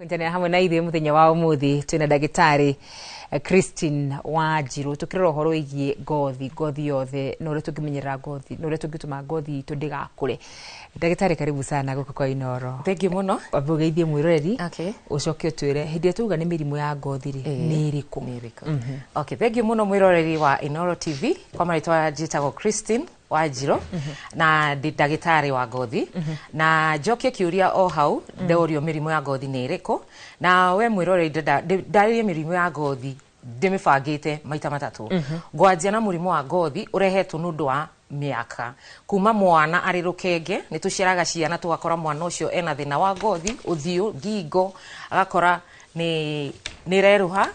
Kũnyitanĩra hamwe na ithuĩ mũthenya wa ũmũthĩ twĩna ndagĩtarĩ Christine Wanjirũ, tũkĩrora ũhoro wĩgiĩ ngothi, ngothi yothe na ũrĩa tũngĩmenyerera ngothi na ũrĩa tũngĩtũma ngothi itũ ndĩgakũre. Ndagĩtarĩ, karibu sana gũkũ kwa Inooro. Thank you mũno. Wambe ũgeithie mwĩroreri, ũcoke ũtwĩre hĩndĩ ĩrĩa twauga nĩ mĩrimũ ya ngothi rĩ, nĩ ĩrĩkũ? Nĩ ĩrĩkũ? Okay, thank you mũno mwĩroreri wa Inooro TV. Kwa marĩtwa njĩtagwo Christine Wanjirũ na ndĩ ndagĩtarĩ wa ngothi, na njokie kĩũria o hau ndorio mĩrimũ ya ngothi nĩ ĩrĩkũ. Na we mwĩroreri, ndĩrenda ndarĩrie mĩrimũ ya ngothi ndĩmĩbangĩte maita matatũ. Ngwanjia na mũrimũ wa ngothi ũrehetwo nĩ ũndũ wa mĩaka, kuma mwana arĩ rũkenge. Nĩ tũciaraga ciana tũgakora mwana ũcio ena thĩna wa ngothi, ũthiũ, ngingo, agakora nĩ ĩrerũha,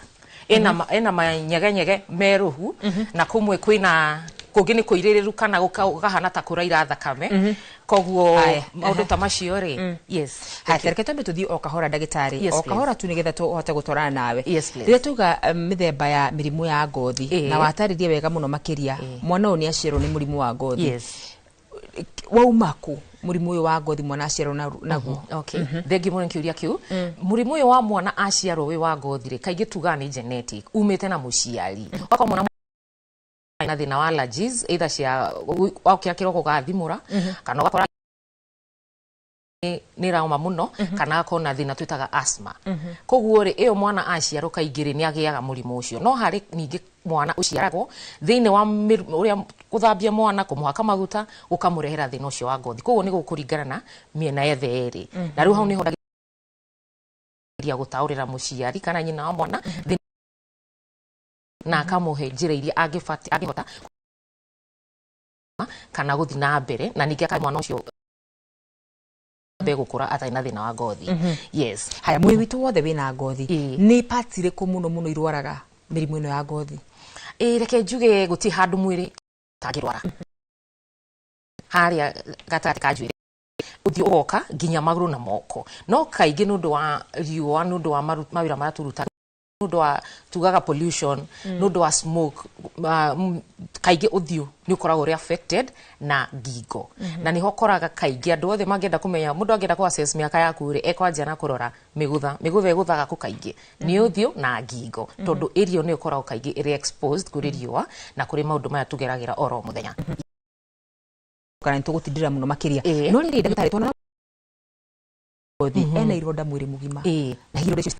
ĩna manyegenyege merũhu, na kũmwe kwĩna kũngĩ nĩ kũirĩrĩru kana gũkahana ta kũraira thakame. Koguo maũndũ ta macio rĩ, yes. Haya, reke twambe tũthiĩ o kahora, ndagĩtarĩ, Yes, o kahora tu nĩgetha tũhote gũtwarana nawe. Yes, please. Rĩrĩa tuga mĩthemba ya mĩrimũ ya ngothi, na watarĩria wega mũno makĩria, mwana ũyũ nĩ aciarwo nĩ mũrimũ wa ngothi, wauma kũ mũrimũ ũyũ wa ngothi mwana aciarwo naguo? Okay, thengi mũno nĩ kĩũria kĩu. Mũrimũ ũyũ wa mwana aciarwo wĩ wa ngothi rĩ, kaingĩ tugaga nĩ genetic, umĩte na mũciari. Wakorwo mwana na thĩna wa allergies, either cia wakĩra kĩroko ũgathimũra, kana ũgakora nĩ ĩrauma mũno, kana agakorwo na thĩna twĩtaga asthma. Koguo rĩ, ĩyo mwana aciarwo kaingĩ rĩ, nĩ agĩaga mũrimũ ũcio. No harĩ ningĩ mwana ũciaragwo thĩinĩ wa ũrĩa gũthambia mwana, kũmũhaka maguta, gũkamũrehera thĩna ũcio wa ngothi. Koguo nĩ gũkũringana na mĩena yothe ĩrĩ, na rĩu hau nĩho ndageria gũtaũrĩra mũciari kana nyina wa mwana thĩna, na akamũhe njĩra iria angĩhota kana gũthiĩ na mbere, na ningĩ akahe mwana ũcio ambe gũkũra atarĩ na thĩna wa ngothi, yes. Haya, mwĩrĩ witũ wothe wĩna ngothi. Nĩ parts irĩkũ mũno mũno irwaraga mĩrimũ ĩno ya ngothi? Ĩ, reke njuge gũtirĩ handũ mwĩrĩ tangĩrwara. Harĩa gatagatĩ ka njuĩrĩ ũthiũ ũgoka nginya magũrũ na moko, no kaingĩ nĩ ũndũ wa riũa, nĩ ũndũ wa mawĩra marĩa tũrutaga, nĩ ũndũ wa tugaga pollution, nĩ ũndũ wa smoke, kaingĩ ũthiũ nĩ ũkoragwo ũrĩ affected na ngingo. Na nĩho ũkoraga kaingĩ andũ othe mangĩenda kũmenya, mũndũ angĩenda kũ assess mĩaka yaku rĩ, ekwanjia na kũrora mĩgũtha. Mĩgũtha ĩgũthaga kũ kaingĩ? Nĩ ũthiũ na ngingo, tondũ ĩrio nĩ ĩkoragwo kaingĩ ĩrĩ exposed kũrĩ riũa na kũrĩ maũndũ maya tũgeragĩra oro mũthenya. Kana nĩ tũgũtindĩra mũno makĩria. No rĩrĩ, ndagĩtarĩ, tuona ngothi ena ironda mwĩrĩ mũgima, na hihi ironda icio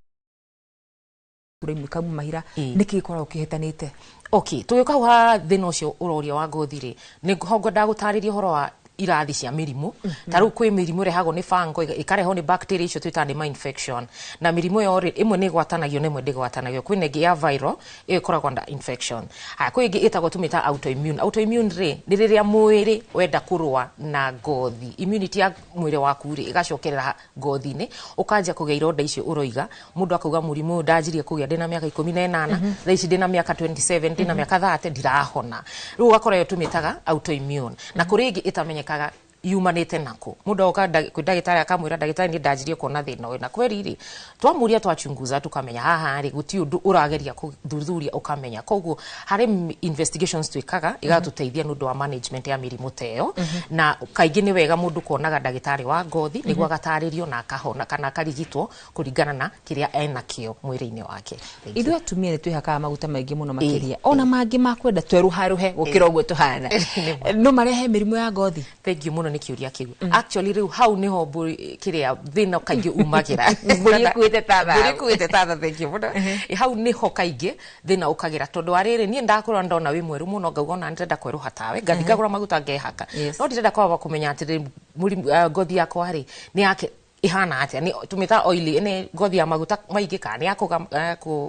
imwe ikauma mahira, nĩkĩ gĩkoragwo kĩhĩtanĩte? Okay, tũgĩũka hau ha thĩna ũcio ũroria wa ngothi rĩ, nĩ ho ngwendaga gũtarĩria ũhoro wa irathi cia mĩrimũ. Ta rĩu kwĩ mĩrimũ ĩrehagwo nĩ fungal, ĩkarehwo nĩ bacteria, icio twĩtaga nĩ ma infection. Na mĩrimũ ĩyo rĩ, ĩmwe nĩ ĩgwatanagio na ĩmwe ndĩgwatanagio. Kwĩna ĩngĩ ya viral, ĩyo ĩkoragwo na infection. Haya, kwĩ ĩngĩ ĩtagwo, tũmĩtaga autoimmune. Autoimmune rĩ, nĩ rĩrĩa mwĩrĩ wenda kũrũa na ngothi, immunity ya mwĩrĩ waku rĩ, ĩgacokerera ngothi-inĩ, ũkanjia kũgĩa ironda icio ũroiga. Mũndũ akauga, "Mũrimũ ũyũ ndanjirie kũgĩa ndĩna mĩaka 18, thaa ici ndĩna mĩaka 27, ndĩna mĩaka 30, ndirahona." Rĩu ũgakora ĩyo tũmĩtaga autoimmune. Na kũrĩ ĩngĩ ĩtamenyekaga yumanĩte nako. Mũndũ agoka kwĩ ndagĩtarĩ akamwĩra, "Ndagĩtarĩ, niĩ ndanjirie kuona thĩna ũyũ." Na kweri rĩ, twamuria, twachunguza, tukamenya haha rĩ gũtirĩ ũndũ ũrageria kũthuthuria ũkamenya. Koguo harĩ investigations twĩkaga igatũteithia nĩ ũndũ wa management ya mĩrimũ ta ĩyo. Na kaingĩ nĩ wega mũndũ kuonaga ndagĩtarĩ wa ngothi nĩguo agatarĩrio na akahona kana akarigitwo kũringana na kĩrĩa enakĩo mwĩrĩ-inĩ wake. Thank you. Ithuĩ atumia nĩ twĩhakaga maguta maingĩ mũno makĩria, ona mangĩ makwenda twerũharũhe gũkĩra ũguo tũhana. No marehe mĩrimũ ya ngothi? Thank you mũno nĩ kĩũria kĩu. Actually rĩu hau nĩho mbũri kĩrĩa thĩna kaingĩ umagĩra. Mbũri ĩkuĩte ta thahabu. Mbũri ĩkuĩte ta tha, thank you mũno. Hau nĩho kaingĩ thĩna ũkagĩra, tondũ wa rĩrĩ, niĩ ndakũra ndona wĩ mwerũ mũno, ngauga ona ndĩrenda kwerũha tawe, ngathi ngagũra maguta ngehaka. No ndirenda kwamba kũmenya atĩrĩ, mũrimũ ngothi yakwa rĩ, nĩ yake ihana atĩa, nĩ tũmĩta oily, nĩ ngothi ya maguta maingĩ, kana nĩ ya kũma,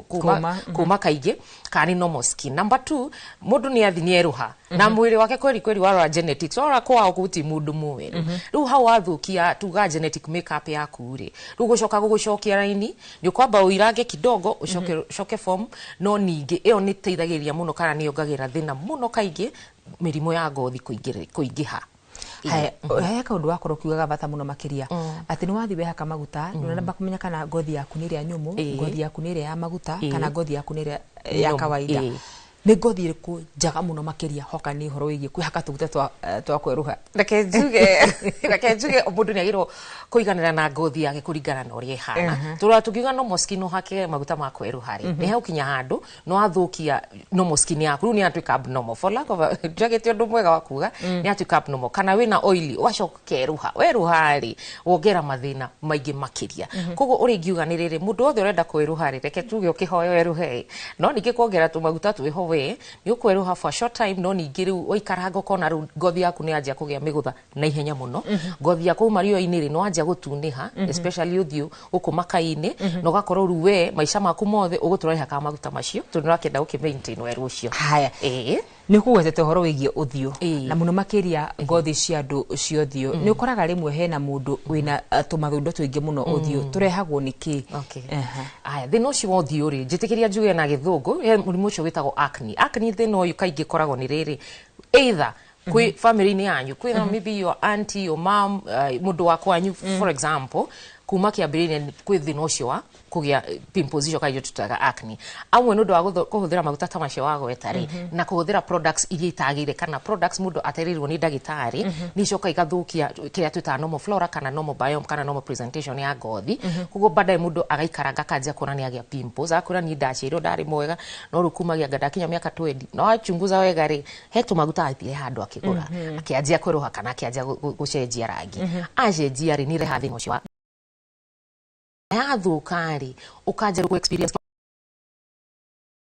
Kũma, kũma kaingĩ, kana nĩ normal skin. Number two, mũndũ nĩ athi nĩ erũha na mwĩrĩ wake kweri kweri. Warora genetics, warora kwao gũtirĩ mũndũ mwerũ. Rĩu hau wathũkia tuga genetic makeup yaku rĩ, rĩu gũcoka gũgũcokia raini nĩ ũkwamba ũirange kidogo, ũcoke ũcoke form. No ningĩ ĩyo nĩ ĩteithagĩrĩria mũno kana nĩ yongagĩrĩra thĩna mũno kaingĩ mĩrimũ ya ngothi kũingĩha. Haya, he kaũndũ wakorwo ũkiugaga bata mũno makĩria, atĩ nĩ wathiĩ wehaka maguta, ndũnamba kũmenya kana ngothi yaku nĩ ĩrĩa nyũmũ, ngothi yaku nĩ ĩrĩa ya maguta, kana ngothi yaku nĩ ĩrĩa ya Normal, kawaida. Nĩ ngothi ĩrĩkũ njega mũno makĩria hoka nĩ ũhoro wĩgiĩ kwĩhaka tũguta twa kwerũha? Reke njuge mũndũ nĩ agĩrĩirwo kũiganĩra na ngothi yake kũringana na ũrĩa ĩhana. Tũrora tũngiuga normal skin ũhake maguta ma kwerũha rĩ, nĩ hegũkinya handũ no athũkia normal skin yaku, rĩu nĩ yatuĩka abnormal, for lack of a njagĩte ũndũ mwega wa kuga, nĩ yatuĩka abnormal. Kana wĩna oily, ũgacoka ũkerũha, werũha rĩ, wongera mathĩna maingĩ makĩria. Koguo ũrĩa ingiuga nĩ rĩrĩ, mũndũ wothe ũrenda kwĩruha rĩ, reke tuge ũkĩhoya werũhe, no ningĩ kuongerera tũmaguta twĩho, we nĩ ũkwerũha for a short time, no ningĩ rĩu waikaranga ũkona rĩu ngothi yaku nĩ yanjia kũgĩa mĩgũtha na ihenya mũno. Ngothi yaku uma riũa-inĩ rĩ, nĩ wanjia gũtunĩha, especially ũthiũ gũkũ makai-inĩ, na ũgakorwo rĩu we maica maku mothe ũgũtũra wĩhakaga maguta macio, tondũ nĩ ũrakĩenda gũkĩ maintain werũ ũcio. Haya. Ĩĩ. Nĩ ũkũgwetete ũhoro wĩgiĩ ũthiũ na mũno makĩria ngothi cia andũ cia ũthiũ. Nĩ ũkoraga rĩmwe hena mũndũ wĩna tũmathundo tũingĩ mũno ũthiũ, tũrehagwo nĩ kĩ? Okay. Aya, thĩna ũcio wa ũthiũ rĩ, njĩtĩkĩria njuge na Gĩthũngũ, he mũrimũ ũcio wĩtagwo acne. Acne, thĩna ũyũ kaingĩ ũkoragwo nĩ rĩrĩ, either kwĩ family-inĩ yanyu kwĩna maybe your auntie, your mom, mũndũ wa kwanyu, for example, kuma kĩambĩrĩria kwĩ thĩna ũcio wa kũgĩa pimples icio kaingĩ tũtaga acne. Amwe nĩ ũndũ wa kũhũthĩra maguta ta macio wagweta rĩ, na kũhũthĩra products iria itagĩrĩire, kana products mũndũ aterĩirwo nĩ ndagĩtarĩ, nĩ icoka igathũkia kĩrĩa twĩtaga normal flora kana normal biome kana normal presentation ya ngothi. Koguo baadaye mũndũ agaikaranga akanjia kuona nĩ agĩa pimples, agakwĩra, "Niĩ ndaciarirwo ndarĩ mwega, no rĩu kumagia anga ndakinya mĩaka 20." No wachunguza wega rĩ, he tũmaguta athire handũ akĩgũra, akĩanjia kwerũha kana akĩanjia gũcenjia rangi. Acenjia rĩ, nĩ reha thĩna ũcio wa yathũka rĩ, ũkanjia rĩu experience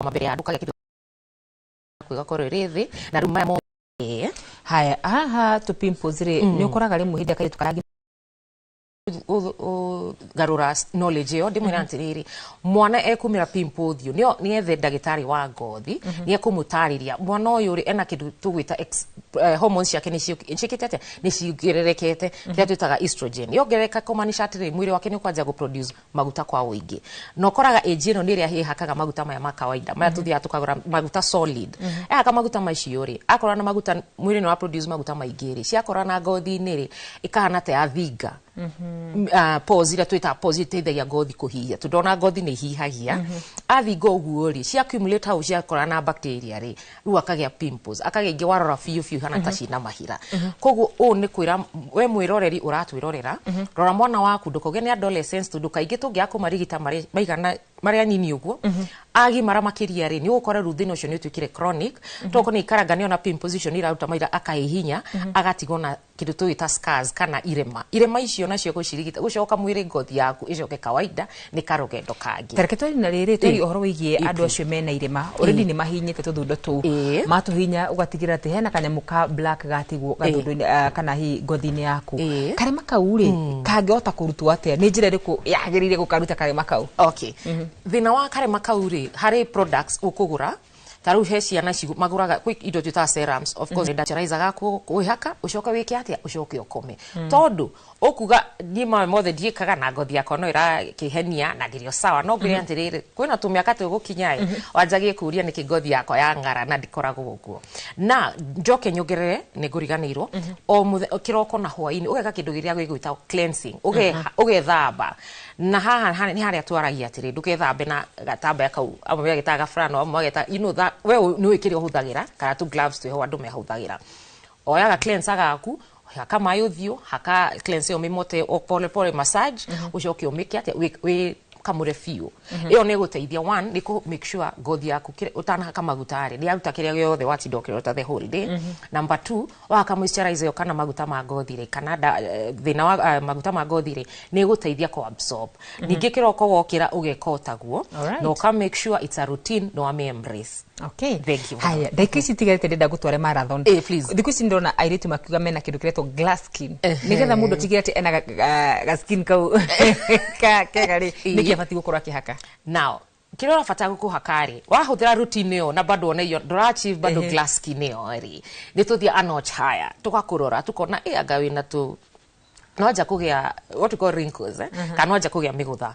mbere ya andũ, ũkagĩa kĩndũ ĩgakorwo ĩrĩ thĩ na rĩu maya mothe. Haya, haha tũ pimples rĩ, nĩ ũkoraga rĩmwe hĩndĩ ĩrĩa kairĩtu karagi Garũra knowledge ĩyo, ndĩmwĩra atĩrĩrĩ, mwana ekumĩra pimple ũthiũ, nĩ ethe ndagĩtarĩ wa ngothi, nĩ ekũmũtarĩria mwana ũyũ rĩ, ena kĩndũ tũgwĩta hormones ciake nĩ ciĩkĩte atĩa, nĩ ciongererekete, kĩrĩa twĩtaga estrogen. Yongerereka kũmaanisha atĩrĩrĩ, mwĩrĩ wake nĩ ũkwanjia gũproduce maguta kwa ũingĩ. Na ũkoraga age ĩno nĩ ĩrĩa ĩhakaga maguta maya ma kawaida, maya tũthiaga tũkagũra maguta solid. Ehaka maguta macio rĩ, akorwo na maguta, mwĩrĩ nĩ wa produce maguta maingĩ rĩ, ciakora na ngothi-inĩ rĩ, ĩkahana ta yathinga pores iria twĩtaga pores iteithagia ngothi kũhihia, tondũ ona ngothi nĩ ihihagia. Athinga ũguo rĩ, cia accumulate hau, ciakora na bacteria rĩ, rĩu akagĩa pimples, akagĩa ingĩ warora biũ biũ ihana ta cina mahira. Koguo ũũ nĩ kwĩra we mwĩroreri ũratwĩrorera, rora mwana waku ndũkauge nĩ adolescence, tondũ kaingĩ tũngĩaga kũmarigita marĩ maigana marĩ anini ũguo, agimara makĩria rĩ, nĩ ũgũkora rĩu thĩna ũcio nĩ ũtuĩkire chronic. Tokorwo nĩ ikaranga nĩ ona pimples icio nĩ iraruta maira, akahihinya, agatigwo na kĩndũ tũgĩta scars kana irema. Irema icio nacio gũcirigita, gũcoka mwĩrĩ ngothi yaku ĩcoke kawaida, nĩ karũgendo kangĩ. Tareke twari na rĩrĩ, twari ũhoro wĩgiĩ andũ acio mena irema, already nĩ mahinyĩte tũthundo tũu, matũhinya ũgatigĩrĩra atĩ hena kanyamũ ka black gatigwo gathundo-inĩ, kana hihi ngothi-inĩ yaku. Karema kau rĩ, kangĩhota kũrutwo atĩa? Nĩ njĩra ĩrĩkũ yagĩrĩire gũkaruta karema kau? Okay, thĩna wa karema kau rĩ, harĩ products ũkũgũra, ta rĩu he ciana magũraga kwĩ indo twĩtaga serums, of course moisturizer gaku kwĩhaka, ũcoke wĩke atĩa, ũcoke ũkome. Tondũ ũkuga, "Niĩ mawe mothe ndiĩkaga na ngothi yakwa no ĩrakĩhenia na ndĩrĩ o sawa." No ngwĩre atĩrĩrĩ, kwĩna tũmĩaka tũgũkinya ĩ, wanjagie kũria nĩkĩ ngothi yakwa yang'ara na ndikoragwo ũguo. Na njoke nyongerere, nĩ ngũriganĩirwo, o kĩroko na hwaĩ-inĩ ũgeka kĩndũ kĩrĩa gĩgwĩtagwo cleansing, ũgethamba. Na haha nĩ harĩa twaragia atĩrĩ, ndũgethambe na gatambaya kau, amwe magĩtaga gaburano, amwe mageta you know that we nĩ ũĩ kĩrĩa ũhũthagĩra, kana tũ gloves twĩho andũ mehũthagĩra. Oyaga cleanser gaku, haka maĩ ũthiũ, haka cleanser ĩyo, mĩmote o pole pole, massage, ũcoke ũmĩke atĩa, wĩ kamũre biũ. Ĩyo nĩ ĩgũteithia, one, nĩ kũ make sure ngothi yaku ũtanahaka maguta rĩ, nĩ yaruta kĩrĩa gĩothe watinda ũkĩrota the whole day. Number two, wahaka moisturizer ĩyo kana maguta ma ngothi rĩ, kana thĩna wa maguta ma ngothi rĩ, nĩ ĩgũteithia kũ absorb. Ningĩ kĩroko wokĩra ũgeka o taguo, na ũka make sure it's a routine, no wame embrace. Okay. Thank you. Haya, ndagĩka ici itigarĩte ndĩrenda gũtware marathon. Please. Thikũ ici ndĩrona airĩtu makiuga mena kĩndũ kĩretwo glass skin. Nĩgetha mũndũ atigĩre atĩ ena ga skin kau ka kega rĩ, nĩkĩ abatiĩ gũkorwo akĩhaka? Now, kĩrĩa ũrabatara gũkũhaka rĩ, wahũthĩra routine ĩyo na bado ona iyo ndũra achieve bado glass skin ĩyo rĩ, nĩ tũthiĩ a notch higher, tũgakũrora, tũkona ĩ anga wĩna tũ no anja kũgĩa what we call wrinkles, kana no anja kũgĩa mĩgũtha.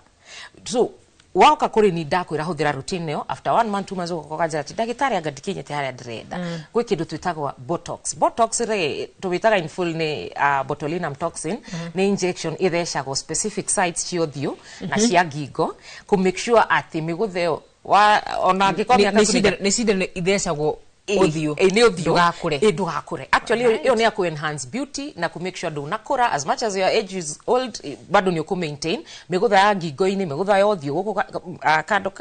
So woka kũrĩ ni, ndakwĩra hũthĩra routine ĩyo, after one month, 2 months, ũgoka ũkanjĩra atĩ, "Ndagĩtarĩ, anga ndikinyĩte harĩa ndĩrenda." Gwĩ kĩndũ twĩtagwo botox. Botox rĩ, tũwĩtaga in full nĩ botulinum toxin, nĩ injection ĩthecagwo specific sites cia ũthiũ na cia ngingo kũ make sure atĩ mĩgũtha ĩyo Wa ona angĩkorwo mĩaka nĩ cindano ithecagwo ũthiũ? Nĩ ũthiũ. Ndũgakũre. Ĩ, ndũgakũre. Actually ĩyo nĩ ya ku enhance beauty na ku make sure ndũnakũra. As much as your age is old, bado nĩ ũkũ maintain mĩgũtha ya ngingo-inĩ, mĩgũtha ya ũthiũ gũkũ kando,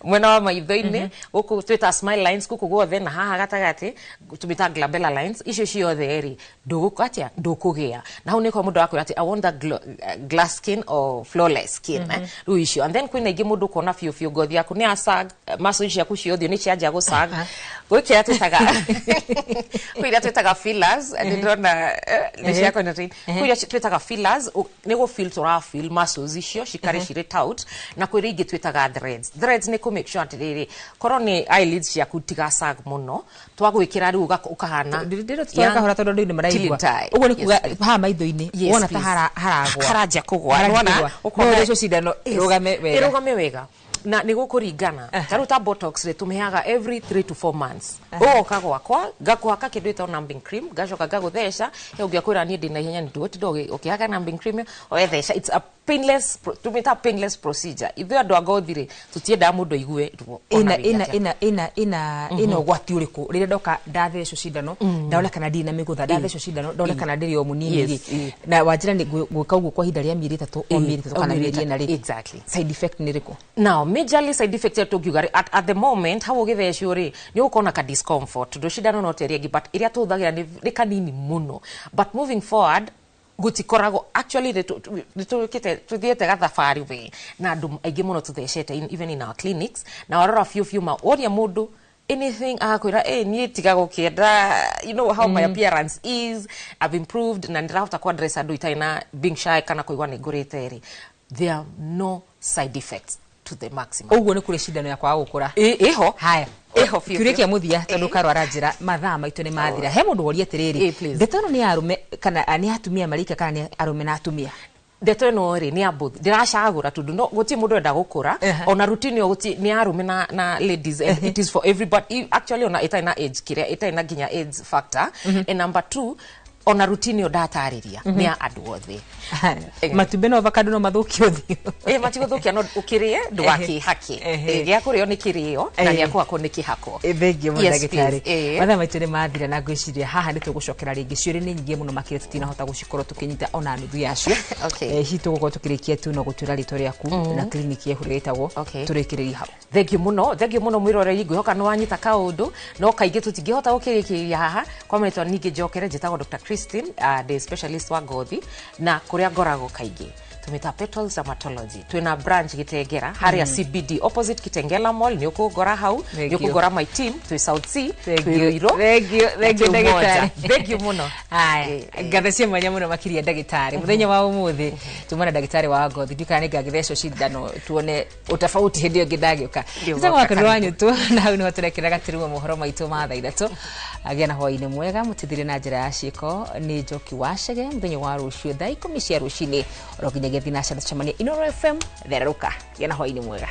mwena wa maitho-inĩ gũkũ twĩta smile lines, gũkũ guothe na haha gatagatĩ tũmĩta glabella lines. Icio ciothe rĩ, ndũgũka atĩa, ndũkũgĩa na hau nĩko mũndũ akwĩra atĩ "I want that glass skin or flawless skin", eh? Rĩu icio, and then kwĩna ingĩ mũndũ ũkona biũ biũ ngothi yaku nĩ ya sag, muscles ciaku cia ũthiũ nĩ cianjia gũ sag. Gwĩ kĩrĩa twĩtaga, kwĩ iria twĩtaga fillers. Nĩ ndĩrona nĩ cia kwenda. Kwĩ iria twĩtaga fillers, nĩ gũ feel tũra feel muscles icio cikare cirĩ taut, na kwĩ iria ingĩ twĩtaga threads. Threads nĩ kũ make sure atĩrĩrĩ, korwo nĩ eyelids ciaku tiga sag mũno, twagwĩkĩra rĩu ũkahana Ndĩrĩ tũtwara kahora tondũ andũ nĩ maraigua. Ũguo nĩ kuga haha maitho-inĩ wona ta haragwa. Haranjia kũgwa. Haranjia Nĩwona? kũgwa. Ũkona- No ũthecwo cindano ĩrũgame wega. Ĩrũgame wega na nĩ gũkũringana. Ta rĩu ta botox rĩ, tũmĩheaga every 3 to 4 months. Ũgoka gwakwa, ngakũhaka kĩndũ ĩtagwo numbing cream, ngacoka ngagũtheca. He ũngĩakwĩra niĩ ndĩna ihenya, nĩ ndũgũtinda ũkĩhaka numbing cream ĩyo, wetheca. It's a painless tũmĩta painless procedure. Ithuĩ andũ a ngothi rĩ, tũtiendaga mũndũ aigue ruo ona Ina rĩngĩ ina atĩa. Ina ũgwati ũrĩkũ rĩrĩa ndoka ndathecwo cindano ndona kana ndirĩ na mĩgũtha, ndathecwo cindano ndona kana ndĩrĩ o mũnini rĩ, na wanjĩra nĩ gwĩka ũguo kwa ihinda rĩa mĩeri 3, o mĩeri 3 o kana mĩeri mĩeri 4 rĩ, Exactly. side effect nĩ ĩrĩkũ? Now, majorly side effect ĩrĩa tũngiuga rĩ, at the moment hau ũgĩthecwo rĩ, nĩ ũgũkorwo na ka discomfort tondũ cindano no ta ĩrĩa ĩngĩ, but ĩrĩa tũhũthagĩra nĩ kanini mũno. But moving forward gũtikoragwo. Actually nĩ tũkĩte tũthiĩte gathabarĩ we na andũ aingĩ mũno tũthecete even in our clinics, na warora biũ biũ ma woria mũndũ anything, agakwĩra, "Eh, niĩ tiga gũkĩenda, you know how my appearance is, I've improved na ndĩrahota ku address andũ itarĩ na being shy kana kũigua nĩ ngũrĩte." Rĩ, there are no side effects to the maximum. Ũguo nĩ kũrĩ cindano ya kwaga gũkũra? Ĩho. Haya. Ĩho biũ Kĩũria biũ. kĩa mũthia tondũ Karo aranjĩra mathaa maitũ nĩ mathira. He mũndũ woria atĩrĩrĩ, Eh, please. ndeto ĩno nĩ ya arũme kana nĩ atumia marika, kana nĩ arũme na atumia? Ndeto ĩno rĩ, nĩ ya both. Ndĩracagũra tondũ no gũtirĩ mũndũ enda gũkũra. Ona routine ĩyo gũtirĩ, nĩ ya arũme na ladies, and it is for everybody actually, ona ĩtarĩ na age kĩrĩa, ĩtarĩ na nginya age factor. And number two, ona routine ĩyo ndatarĩria nĩ ya andũ othe. Matumbĩ na avocado no mathũkie ũthiũ? Ĩ, matigũthũkia, no ũkĩrĩe ndũgakĩhake. Gĩa kũrĩo nĩ kĩrĩo na gĩa kũhakwo nĩ kĩhako. Thengiũ mũno, Yes, ndagĩtarĩ. please. Mathaa maitũ nĩ mathira na ngwĩciria haha nĩ tũgũcokera rĩngĩ. Ciũria nĩ nyingĩ mũno makĩria, tũtinahota gũcikorwo tũkĩnyita ona nuthu yacio. Hihi tũgũkorwo tũkĩrĩkia tu no gũtwĩra rĩtwa rĩaku na kliniki yaku ũrĩa ĩtagwo, tũrĩkĩrĩrie hau. Thengiũ mũno, thengiũ mũno mwĩroreri. Ngwĩhoka nĩ wanyita kaũndũ, no kaingĩ tũtingĩhota gũkĩrĩkĩrĩria haha. Kwa marĩtwa ningĩ njokere, njĩtagwo Dr Christine, ndĩ specialist wa ngothi, na kũrĩa ngoragwo kaingĩ tũmĩta Petals Dermatology. Twĩna branch Gĩtengera harĩa CBD, opposite Kitengela Mall. Nĩ ũkũngora hau, nĩ Thank you. ũkũngora my team. Twĩ South C, Thank twĩ you. Ruiru Thank you, thank you, na twĩ Umoja. ndagĩtarĩ. Thank you mũno. Haya, ngatho cia mwanya mũno makĩria, ndagĩtarĩ. Mũthenya wa ũmũthĩ tuma na ndagĩtarĩ wa ngothi. Ndikana nĩ ngagĩthecwo cindano tuone utofauti hĩndĩ ĩyo ĩngĩ ndagĩũka. Ndio. Njĩtagwo Woka, Wakũrũ wa karibu. Nyũtũ, na hau nĩho tũrekera gatiruma mohoro maitũ ma thaa 3. Agĩa na hwaĩ-inĩ mwega. Mũtithire na njĩra ya ciĩko nĩ Njoki wa Cege. Mũthenya wa rũciũ thaa 10 cia rũcinĩ oro nginyagia 6:30 tũcemanie Inooro FM. Thererũka. Gĩa na hwaĩ-inĩ mwega.